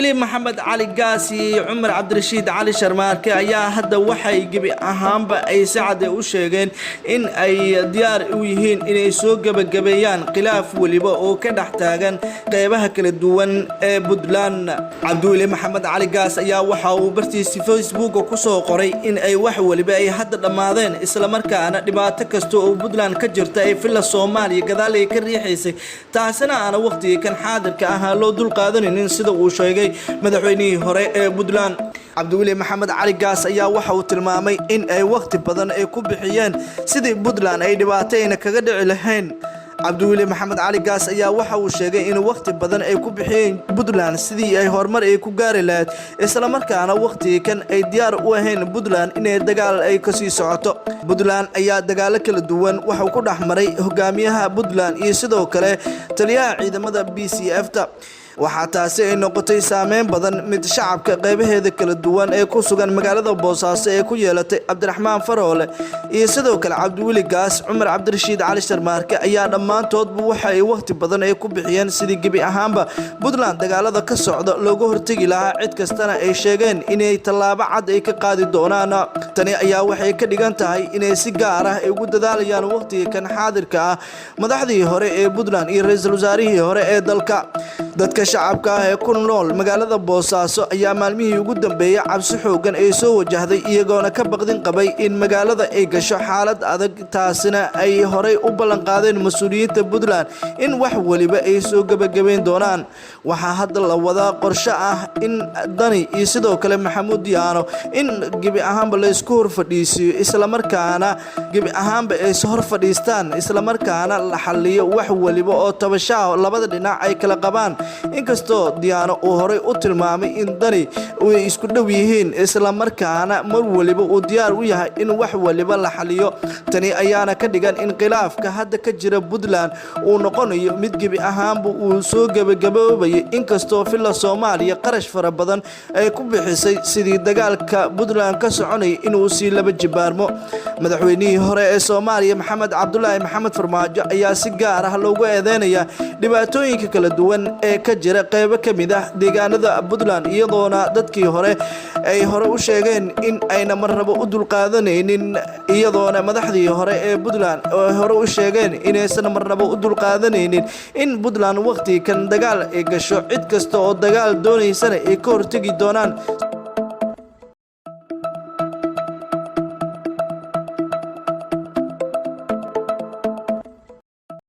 Cabdiweli Maxamed Cali Gaas iyo Cumar Cabdirashiid Cali Sharmaarke ayaa hadda waxay gebi ahaanba ay si cad u sheegeen in ay diyaar u yihiin inay soo gebagabeeyaan khilaaf weliba oo ka dhex taagan qeybaha kala duwan ee Puntland. Cabdiweli Maxamed Cali Gaas ayaa waxa uu bartiisa Facebook kusoo qoray in ay wax weliba ay hadda dhammaadeen, islamarkaana dhibaato kasta oo Puntland ka jirta ay Villa Soomaaliya gadaal ay ka riixaysay, taasina aana waqtigii kan xaadirka ahaa loo dulqaadanaynin, sida uu sheegay madaxweynihii hore ee Puntland. Cabdiweli Maxamed Cali Gaas ayaa waxa uu tilmaamay in ay waqti badan ay ku bixiyeen sidii Puntland ay dhibaatayna kaga dhici lahayn. Cabdiweli Maxamed Cali Gaas ayaa waxa uu sheegay in waqti badan ay ku bixiyeen Puntland sidii ay horumar ay ku gaari lahayd, islamarkaana waqtigii kan ay diyaar u ahayn Puntland inay dagaal ay kasii socoto. Puntland ayaa dagaalo kala duwan waxuu ku dhex maray hogaamiyaha Puntland iyo sidoo kale taliyaha ciidamada BCF ta. Waxaa taasi ay noqotay saameyn badan mid shacabka qeybaheeda kala duwan ee ku sugan magaalada Boosaaso ee ku yeelatay Cabdiraxmaan Faroole iyo sidoo kale Cabdiweli Gaas. Cumar Cabdirashiid Cali Sharmaarke ayaa dhammaantoodba waxa ay waqti badan ay ku bixiyeen sidii gebi ahaanba Puntland dagaalada ka socda looga hortegi lahaa, cid kastana ay sheegeen inay tallaabo cad ay ka qaadi doonaan. Tani ayaa waxay ka dhigan tahay inay si gaar ah ay ugu dadaalayaan waqtiga kan xaadirka ah madaxdii hore ee Puntland iyo ra-iisul wasaarihii hore ee dalka. Dadka shacabka ah ee ku nool magaalada Boosaaso ayaa maalmihii ugu dambeeyey cabsi xoogan ay soo wajahday, iyagoona ka baqdin qabay in magaalada ay gasho xaalad adag, taasina ay horay u ballanqaadeen mas-uuliyiinta Puntland in wax weliba ay soo gebagabeyn doonaan. Waxaa hadda la wadaa qorshe ah in Dani iyo sidoo kale Maxamuud Diyaano in gebi ahaanba la isku hor fadhiisiiyo, islamarkaana gebi ahaanba ay hor fadhiistaan, islamarkaana la xaliyo wax weliba oo tabashaha labada dhinac ay kala qabaan, inkastoo Diyaano uu horay u tilmaamay in Dani ay isku dhow yihiin, islamarkaana mar weliba uu diyaar u yahay in wax waliba la xaliyo. Tani ayaana ka dhigan in khilaafka hadda ka jira Puntland uu noqonayo mid gebi ahaanba uu soo gebagaboobayay, inkastoo Villa Soomaaliya qarash fara badan ay ku bixisay sidii dagaalka Puntland ka soconaya inuu sii laba jibaarmo. Madaxweynihii hore ee Soomaaliya, Maxamed Cabdulaahi Maxamed Farmaajo, ayaa si gaar ah loogu eedeynayaa dhibaatooyinka kala duwan ee ka jira qeybo ka mid ah deegaanada Puntland, iyadoona dadkii hore ay hore u sheegeen in ayna marnabo u dulqaadanaynin, iyadoona madaxdii hore ee Puntland ay hore u sheegeen inaysan marnabo u dulqaadanaynin in Puntland waqti kan dagaal ay gasho, cid kasta oo dagaal doonaysana ay ka hortegi doonaan.